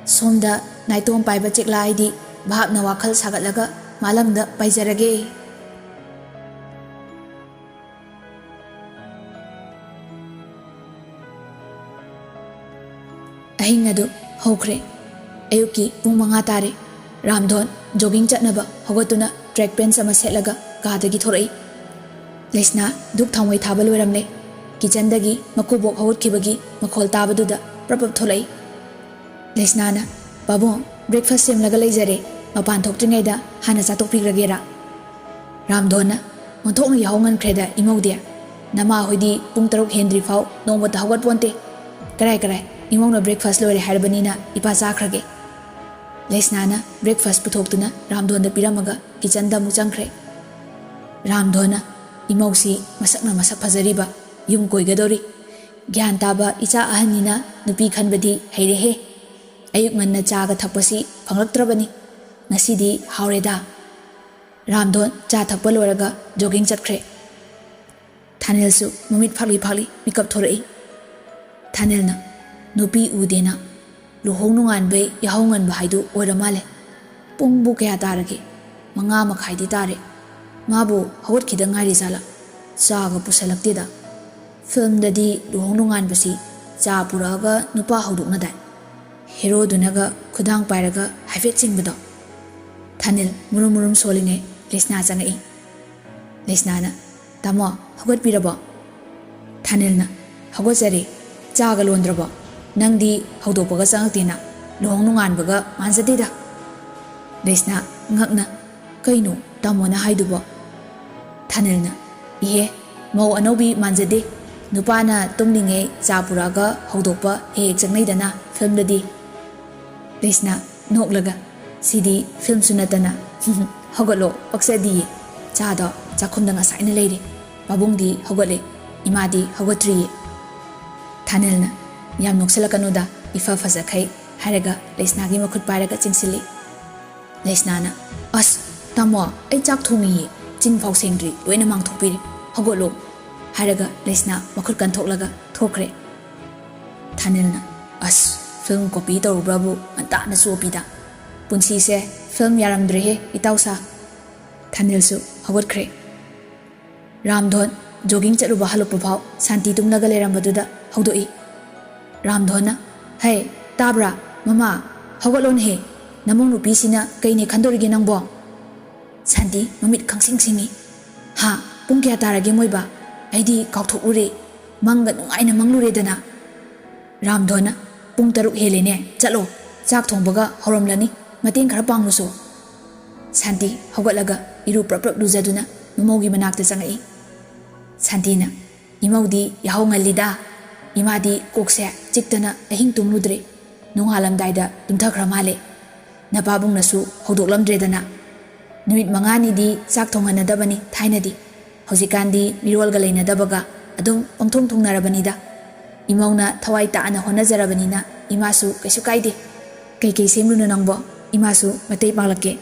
ꯁꯣꯝꯗ ꯅꯥꯏꯇꯣꯝ ꯄꯥꯏꯕ ꯆꯦꯛꯂꯥ ꯑꯩꯗꯤ ꯚꯥꯞꯅ ꯋꯥꯈꯜ ꯁꯥꯒꯠꯂꯒ ꯃꯥꯂꯪꯗ ꯄꯥꯏꯖꯔꯒꯦ꯫ ꯑꯍꯤꯡ ꯑꯗꯨ ꯍꯧꯈ꯭ꯔꯦ꯫ ꯑꯌꯨꯛꯀꯤ ꯄꯨꯡ ꯃꯉꯥ ꯇꯥꯔꯦ꯫ ꯔꯥꯝꯙꯣꯟ ꯖꯣꯒꯤꯡ ꯆꯠꯅꯕ ꯍꯧꯒꯠꯇꯨꯅ ꯇ꯭ꯔꯦꯛ ꯄꯦꯟꯁ ꯑꯃ ꯁꯦꯠꯂꯒ ꯀꯥꯗꯒꯤ ꯊꯣꯔꯛꯏ꯫ ꯂꯩꯁꯅꯥ ꯙꯨꯛ ꯊꯥꯎꯃꯩ ꯊꯥꯕ ꯂꯣꯏꯔꯝꯂꯦ꯫ ꯀꯤꯆꯟꯗꯒꯤ ꯃꯀꯨꯕꯣꯛ ꯍꯧꯒꯠꯈꯤꯕꯒꯤ ꯃꯈꯣꯜ ꯇꯥꯕꯗꯨꯗ ꯄ꯭ꯔꯞ ꯄ꯭ꯔꯞ ꯊꯣꯛꯂꯛꯏ꯫ ꯂꯩꯁꯅꯥꯅ, "ꯄꯥꯕꯨꯡ, ꯕ꯭ꯔꯦꯛꯐꯥꯁ ꯁꯦꯝꯂꯒ ꯂꯩꯖꯔꯦ, ꯃꯄꯥꯟ ꯊꯣꯛꯇ꯭ꯔꯤꯉꯩꯗ ꯍꯥꯟꯅ ꯆꯥꯊꯣꯛꯄꯤꯈ꯭ꯔꯒꯦꯔꯥ?" ꯔꯥꯝꯙꯣꯟꯅ, "ꯑꯣꯟꯊꯣꯛꯅ ꯌꯥꯍꯧ ꯉꯟꯈ꯭ꯔꯦꯗ ꯏꯃꯧꯗꯤ꯫ ꯅꯃꯥ ꯍꯣꯏꯗꯤ ꯄꯨꯡ ꯇꯔꯨꯛ ꯍꯦꯟꯗ꯭ꯔꯤ ꯐꯥꯎ ꯅꯣꯡꯃꯇ ꯍꯧꯒꯠꯄꯣꯟꯇꯦ꯫ ꯀꯔꯥꯏ ꯀꯔꯥꯏ, ꯏꯃꯧꯅ ꯕ꯭ꯔꯦꯛꯐꯥꯁ ꯂꯣꯏꯔꯦ ꯍꯥꯏꯔꯕꯅꯤꯅ ꯏꯄꯥ ꯆꯥꯈ꯭ꯔꯒꯦ꯫" ꯂꯩꯁꯅꯥꯅ ꯕ꯭ꯔꯦꯛꯐꯥꯁ ꯄꯨꯊꯣꯛꯇꯨꯅ ꯔꯥꯝꯙꯣꯟꯗ ꯄꯤꯔꯝꯃꯒ ꯀꯤꯆꯟꯗ ꯑꯃꯨꯛ ꯆꯪꯈ꯭ꯔꯦ꯫ ꯔꯥꯝꯙꯣꯟꯅ, "ꯏꯃꯧꯁꯤ ꯃꯁꯛꯅ ꯃꯁꯛ ꯐꯖꯔꯤꯕ, ꯌꯨꯝ ꯀꯣꯏꯒꯗꯧꯔꯤ꯫ ꯒ꯭ꯌꯥꯟ ꯇꯥꯕ ꯏꯆꯥ ꯑꯍꯟꯅꯤꯅ ꯅꯨꯄꯤ ꯈꯟꯕꯗꯤ ꯍꯩꯔꯦꯍꯦ꯫ ꯑꯌꯨꯛ ꯉꯟꯅ ꯆꯥꯒ ꯊꯛꯄꯁꯤ ꯐꯪꯂꯛꯇ꯭ꯔꯕꯅꯤ꯫ ꯉꯁꯤꯗꯤ ꯍꯥꯎꯔꯦꯗ꯫" ꯔꯥꯝꯙꯣꯟ ꯆꯥ ꯊꯛꯄ ꯂꯣꯏꯔꯒ ꯖꯣꯒꯤꯡ ꯆꯠꯈ꯭ꯔꯦ꯫ ꯊꯥꯅꯦꯜꯁꯨ ꯃꯃꯤꯠ ꯐꯥꯛꯂꯤ ꯐꯥꯛꯂꯤ ꯃꯤꯀꯞ ꯊꯣꯔꯛꯏ꯫ ꯊꯥꯅꯦꯜꯅ, "ꯅꯨꯄꯤ ꯎꯗꯦꯅ꯫ ꯂꯨꯍꯣꯡ ꯅꯣꯡꯉꯥꯟꯕꯩ ꯌꯥꯍꯧ ꯉꯟꯕ ꯍꯥꯏꯗꯨ ꯑꯣꯏꯔ ꯃꯥꯜꯂꯦ꯫ ꯄꯨꯡꯕꯨ ꯀꯌꯥ ꯇꯥꯔꯒꯦ? ꯃꯉꯥ ꯃꯈꯥꯏꯗꯤ ꯇꯥꯔꯦ꯫ ꯃꯥꯕꯨ ꯍꯧꯒꯠꯈꯤꯗ ꯉꯥꯏꯔꯤ ꯖꯥꯠꯂꯥ? ꯆꯥꯒ ꯄꯨꯁꯜꯂꯛꯇꯦꯗ꯫ ꯐꯤꯜꯝꯗꯗꯤ ꯂꯨꯍꯣꯡ ꯅꯣꯡꯉꯥꯟꯕꯁꯤ ꯆꯥ ꯄꯨꯔꯛꯑꯒ ꯅꯨꯄꯥ ꯍꯧꯗꯣꯛꯅꯗꯥꯏ? ꯍꯦꯔꯣꯗꯨꯅꯒ ꯈꯨꯗꯥꯡ ꯄꯥꯏꯔꯒ ꯍꯥꯏꯐꯦꯠ ꯆꯤꯡꯕꯗꯣ꯫ ꯊꯥꯅꯤꯜ ꯃꯨꯔꯨꯝ ꯃꯨꯔꯨꯝ ꯁꯣꯜꯂꯤꯉꯩ ꯂꯩꯁꯅꯥ ꯆꯪꯉꯛꯏ꯫ ꯂꯩꯁꯅꯥꯅ, "ꯇꯥꯃꯣ, ꯍꯧꯒꯠꯄꯤꯔꯕꯣ?" ꯊꯥꯅꯤꯜꯅ, "ꯍꯧꯒꯠꯆꯔꯦ꯫ ꯆꯥꯒ ꯂꯣꯟꯗ꯭ꯔꯕꯣ? ꯅꯪꯗꯤ ꯍꯧꯗꯣꯛꯄꯒ ꯆꯪꯉꯛꯇꯦꯅ꯫ ꯂꯨꯍꯣꯡ ꯅꯣꯡꯉꯥꯟꯕꯒ ꯃꯥꯟꯖꯗꯦꯗ꯫" ꯂꯩꯁꯅꯥ ꯉꯛꯅ, "ꯀꯩꯅꯣ ꯇꯥꯃꯣꯅ ꯍꯥꯏꯗꯨꯕꯣ?" ꯊꯥꯅꯤꯜꯅ, "ꯏꯍꯦ, ꯃꯧ ꯑꯅꯧꯕꯤ ꯃꯥꯟꯖꯗꯦ꯫ ꯅꯨꯄꯥꯅ ꯇꯨꯝꯂꯤꯉꯩ ꯆꯥ ꯄꯨꯔꯛꯑꯒ ꯍꯧꯗꯣꯛꯄ ꯍꯦꯛ ꯍꯦꯛ ꯆꯪꯅꯩꯗꯅ ꯐꯤꯂꯝꯗꯗꯤ꯫" ꯂꯩꯁꯅꯥ ꯅꯣꯛꯂꯒ, "ꯁꯤꯗꯤ ꯐꯤꯂꯝꯁꯨ ꯅꯠꯇꯅ꯫ ꯍꯧꯒꯠꯂꯣ, ꯄꯛꯆꯗꯤꯌꯦ꯫ ꯆꯥꯗꯣ ꯆꯥꯛꯈꯨꯝꯗ ꯉꯁꯥꯏꯅ ꯂꯩꯔꯦ꯫ ꯄꯥꯕꯨꯡꯗꯤ ꯍꯧꯒꯠꯂꯦ, ꯏꯃꯥꯗꯤ ꯍꯧꯒꯠꯇ꯭ꯔꯤꯌꯦ꯫" ꯊꯥꯅꯤꯜꯅ, "ꯌꯥꯝ ꯅꯣꯛꯁꯜꯂꯛꯀꯅꯨꯗ, ꯏꯐ ꯐꯖꯈꯩ," ꯍꯥꯏꯔꯒ ꯂꯩꯁꯅꯥꯒꯤ ꯃꯈꯨꯠ ꯄꯥꯏꯔꯒ ꯆꯤꯡꯁꯤꯜꯂꯤ꯫ ꯂꯩꯁꯅꯥꯅ, "ꯑꯁ, ꯇꯥꯃꯣ, ꯑꯩ ꯆꯥꯛ ꯊꯣꯡꯉꯤꯌꯦ, ꯆꯤꯟ ꯐꯥꯎ ꯁꯦꯡꯗ꯭ꯔꯤ, ꯂꯣꯏꯅ ꯃꯥꯡꯊꯣꯛꯄꯤꯔꯦ, ꯍꯧꯒꯠꯂꯣ," ꯍꯥꯏꯔꯒ ꯂꯩꯁꯅꯥ ꯃꯈꯨꯠ ꯀꯟꯊꯣꯛꯂꯒ ꯊꯣꯛꯈ꯭ꯔꯦ꯫ ꯊꯥꯅꯤꯜꯅ, "ꯑꯁ, ꯐꯤꯂꯝ ꯀꯣꯄꯤ ꯇꯧꯔꯨꯕ꯭ꯔꯕꯨ ꯉꯟꯇꯥꯅ ꯆꯣꯞꯄꯤꯗ꯫ ꯄꯨꯟꯁꯤꯁꯦ ꯐꯤꯂꯝ ꯌꯥꯔꯝꯗ꯭ꯔꯦꯍꯦ, ꯏꯇꯥꯎꯁꯥ꯫" ꯊꯥꯅꯤꯜꯁꯨ ꯍꯧꯒꯠꯈ꯭ꯔꯦ꯫ ꯔꯥꯝꯙꯣꯟ ꯖꯣꯒꯤꯡ ꯆꯠꯂꯨꯕ ꯍꯜꯂꯛꯄ ꯐꯥꯎ ꯁꯥꯟꯇꯤ ꯇꯨꯝꯂꯒ ꯂꯩꯔꯝꯕꯗꯨꯗ ꯍꯧꯗꯣꯛꯏ꯫ ꯔꯥꯝꯙꯣꯟꯅ, "ꯍꯩ, ꯇꯥꯕ꯭ꯔꯥ? ꯃꯃꯥ, ꯍꯧꯒꯠꯂꯣꯅꯦꯍꯦ꯫ ꯅꯃꯧ ꯅꯨꯄꯤꯁꯤꯅ ꯀꯩꯅꯦ ꯈꯟꯗꯣꯔꯤꯒꯦ ꯅꯪꯕꯣ?" ꯁꯥꯟꯇꯤ ꯃꯃꯤꯠ ꯈꯪꯁꯤꯡ ꯁꯤꯡꯏ꯫ "ꯍꯥ? ꯄꯨꯡ ꯀꯌꯥ ꯇꯥꯔꯒꯦ ꯃꯣꯏꯕ? ꯑꯩꯗꯤ ꯀꯥꯎꯊꯣꯛꯎꯔꯦ꯫ ꯃꯪꯒ ꯅꯨꯡꯉꯥꯏꯅ ꯃꯪꯂꯨꯔꯦꯗꯅ꯫" ꯔꯥꯝꯙꯣꯟꯅ, "ꯄꯨꯡ ꯇꯔꯨꯛ ꯍꯦꯜꯂꯦꯅꯦ꯫ ꯆꯠꯂꯣ, ꯆꯥꯛ ꯊꯣꯡꯕꯒ ꯍꯧꯔꯝꯂꯅꯤ꯫ ꯃꯇꯦꯡ ꯈꯔ ꯄꯥꯡꯂꯨꯁꯣ꯫" ꯁꯥꯟꯇꯤ ꯍꯧꯒꯠꯂꯒ ꯏꯔꯨ ꯄ꯭ꯔꯞ ꯄ꯭ꯔꯞ ꯂꯨꯖꯗꯨꯅ ꯃꯃꯧꯒꯤ ꯃꯅꯥꯛꯇ ꯆꯪꯉꯛꯏ꯫ ꯁꯥꯟꯇꯤꯅ, "ꯏꯃꯧꯗꯤ ꯌꯥꯍꯧ ꯉꯜꯂꯤꯗ꯫ ꯏꯃꯥꯗꯤ ꯀꯣꯛꯁꯦ ꯆꯤꯛꯇꯅ ꯑꯍꯤꯡ ꯇꯨꯝꯂꯨꯗ꯭ꯔꯦ꯫ ꯅꯣꯡꯉꯥꯜꯂꯝꯗꯥꯏꯗ ꯇꯨꯝꯊꯈ꯭ꯔ ꯃꯥꯜꯂꯦ꯫ ꯅꯄꯥꯕꯨꯡꯅꯁꯨ ꯍꯧꯗꯣꯛꯂꯝꯗ꯭ꯔꯦꯗꯅ꯫ ꯅꯨꯃꯤꯠ ꯃꯉꯥꯅꯤꯗꯤ ꯆꯥꯛ ꯊꯣꯡꯍꯟꯅꯗꯕꯅꯤ ꯊꯥꯏꯅꯗꯤ꯫ ꯍꯧꯖꯤꯛꯀꯥꯟꯗꯤ ꯃꯤꯔꯣꯜꯒ ꯂꯩꯅꯗꯕꯒ ꯑꯗꯨꯝ ꯄꯪꯊꯣꯡ ꯊꯣꯡꯅꯔꯕꯅꯤꯗ꯫ ꯏꯃꯧꯅ ꯊꯋꯥꯏ ꯇꯥꯅ ꯍꯣꯠꯅꯖꯔꯕꯅꯤꯅ ꯏꯃꯥꯁꯨ ꯀꯩꯁꯨ ꯀꯥꯏꯗꯦ꯫ ꯀꯩꯀꯩ ꯁꯦꯝꯂꯨꯅꯣ ꯅꯪꯕꯣ? ꯏꯃꯥꯁꯨ ꯃꯇꯦꯡ ꯄꯥꯡꯂꯛꯀꯦ꯫"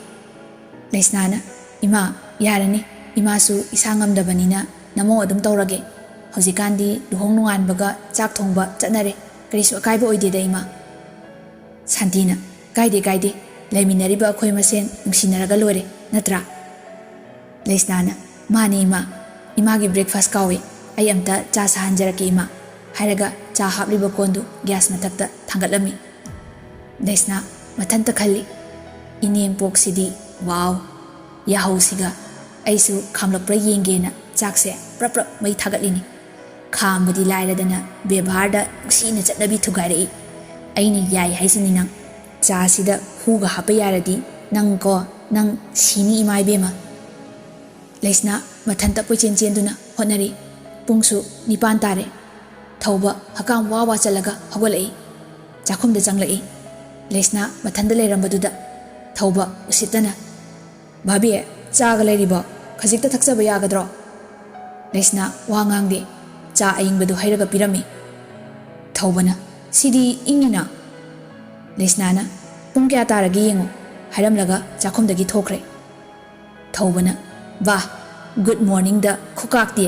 ꯂꯩꯁꯅꯥꯅ, "ꯏꯃꯥ, ꯌꯥꯔꯅꯤ꯫ ꯏꯃꯥꯁꯨ ꯏꯁꯥ ꯉꯝꯗꯕꯅꯤꯅ ꯅꯃꯧ ꯑꯗꯨꯝ ꯇꯧꯔꯒꯦ꯫ ꯍꯧꯖꯤꯛꯀꯥꯟꯗꯤ ꯂꯨꯍꯣꯡ ꯅꯣꯡꯉꯥꯟꯕꯒ ꯆꯥꯛ ꯊꯣꯡꯕ ꯆꯠꯅꯔꯦ꯫ ꯀꯔꯤꯁꯨ ꯑꯀꯥꯏꯕ ꯑꯣꯏꯗꯦꯗ, ꯏꯃꯥ꯫" ꯁꯥꯟꯇꯤꯅ, "ꯀꯥꯏꯗꯦ, ꯀꯥꯏꯗꯦ꯫ ꯂꯩꯃꯤꯟꯅꯔꯤꯕ ꯑꯩꯈꯣꯏ ꯃꯁꯦꯟ ꯅꯨꯡꯁꯤꯅꯔꯒ ꯂꯣꯏꯔꯦ, ꯅꯠꯇ꯭ꯔꯥ?" ꯂꯩꯁꯅꯥꯅ, "ꯃꯥꯅꯤ, ꯏꯃꯥ꯫ ꯏꯃꯥꯒꯤ breakfast ꯀꯥꯎꯏ꯫ ꯑꯩ ꯑꯝꯇ ꯆꯥ ꯁꯥꯍꯟꯖꯔꯛꯀꯦ, ꯏꯃꯥ꯫" ꯍꯥꯏꯔꯒ ꯆꯥ ꯍꯥꯞꯂꯤꯕ ꯀꯣꯟꯗꯨ ꯒ꯭ꯌꯥꯁ ꯃꯊꯛꯇ ꯊꯥꯡꯒꯠꯂꯝꯃꯤ꯫ ꯂꯩꯁꯅꯥ ꯃꯊꯟꯇ ꯈꯜꯂꯤ, "ꯏꯅꯦꯝꯄꯣꯛꯁꯤꯗꯤ, ꯋꯥꯎ, ꯌꯥꯍꯧꯁꯤꯒ ꯑꯩꯁꯨ ꯈꯥꯝꯂꯛꯄ꯭ꯔꯥ ꯌꯦꯡꯒꯦꯅ ꯆꯥꯛꯁꯦ ꯄ꯭ꯔꯞ ꯄ꯭ꯔꯞ ꯃꯩ ꯊꯥꯒꯠꯂꯤꯅꯤ꯫ ꯈꯥꯝꯕꯗꯤ ꯂꯥꯏꯔꯗꯅ ꯕꯦꯕꯥꯔꯗ ꯅꯨꯡꯁꯤꯅ ꯆꯠꯅꯕꯤ ꯊꯨꯒꯥꯏꯔꯛꯏ꯫ ꯑꯩꯅ ꯌꯥꯏ ꯍꯥꯏꯁꯤꯅꯤ ꯅꯪ꯫ ꯆꯥꯁꯤꯗ ꯍꯨꯒ ꯍꯥꯞꯄ ꯌꯥꯔꯗꯤ ꯅꯪ ꯀꯣ, ꯅꯪ ꯁꯤꯅꯤ ꯏꯃꯥ ꯏꯕꯦꯝꯃ꯫" ꯂꯩꯁꯅꯥ ꯃꯊꯟꯇ ꯀꯣꯏꯆꯦꯟ ꯆꯦꯟꯗꯨꯅ ꯍꯣꯠꯅꯔꯤ꯫ ꯄꯨꯡꯁꯨ ꯅꯤꯄꯥꯟ ꯇꯥꯔꯦ꯫ ꯊꯧꯕ ꯍꯀꯥꯝ ꯋꯥ ꯋꯥ ꯆꯜꯂꯒ ꯍꯧꯒꯠꯂꯛꯏ꯫ ꯆꯥꯛꯈꯨꯝꯗ ꯆꯪꯂꯛꯏ꯫ ꯂꯩꯁꯅꯥ ꯃꯊꯟꯇ ꯂꯩꯔꯝꯕꯗꯨꯗ ꯊꯧꯕ ꯎꯁꯤꯠꯇꯅ, "ꯚꯥꯕꯤ, ꯆꯥꯒ ꯂꯩꯔꯤꯕꯣ? ꯈꯖꯤꯛꯇ ꯊꯛꯆꯕ ꯌꯥꯒꯗ꯭ꯔꯣ?" ꯂꯩꯁꯅꯥ ꯋꯥ ꯉꯥꯡꯗꯦ꯫ ꯆꯥ ꯑꯏꯪꯕꯗꯨ ꯍꯩꯔꯒ ꯄꯤꯔꯝꯃꯤ꯫ ꯊꯧꯕꯅ, "ꯁꯤꯗꯤ ꯏꯪꯉꯤꯅ꯫" ꯂꯩꯁꯅꯥꯅ, "ꯄꯨꯡ ꯀꯌꯥ ꯇꯥꯔꯒꯦ ꯌꯦꯡꯉꯨ" ꯍꯥꯏꯔꯝꯂꯒ ꯆꯥꯛꯈꯨꯝꯗꯒꯤ ꯊꯣꯛꯈ꯭ꯔꯦ꯫ ꯊꯧꯕꯅ, "ꯕꯥ, ꯒꯨꯗ ꯃꯣꯔꯅꯤꯡꯗ ꯈꯨꯀꯥꯛꯇꯤ!"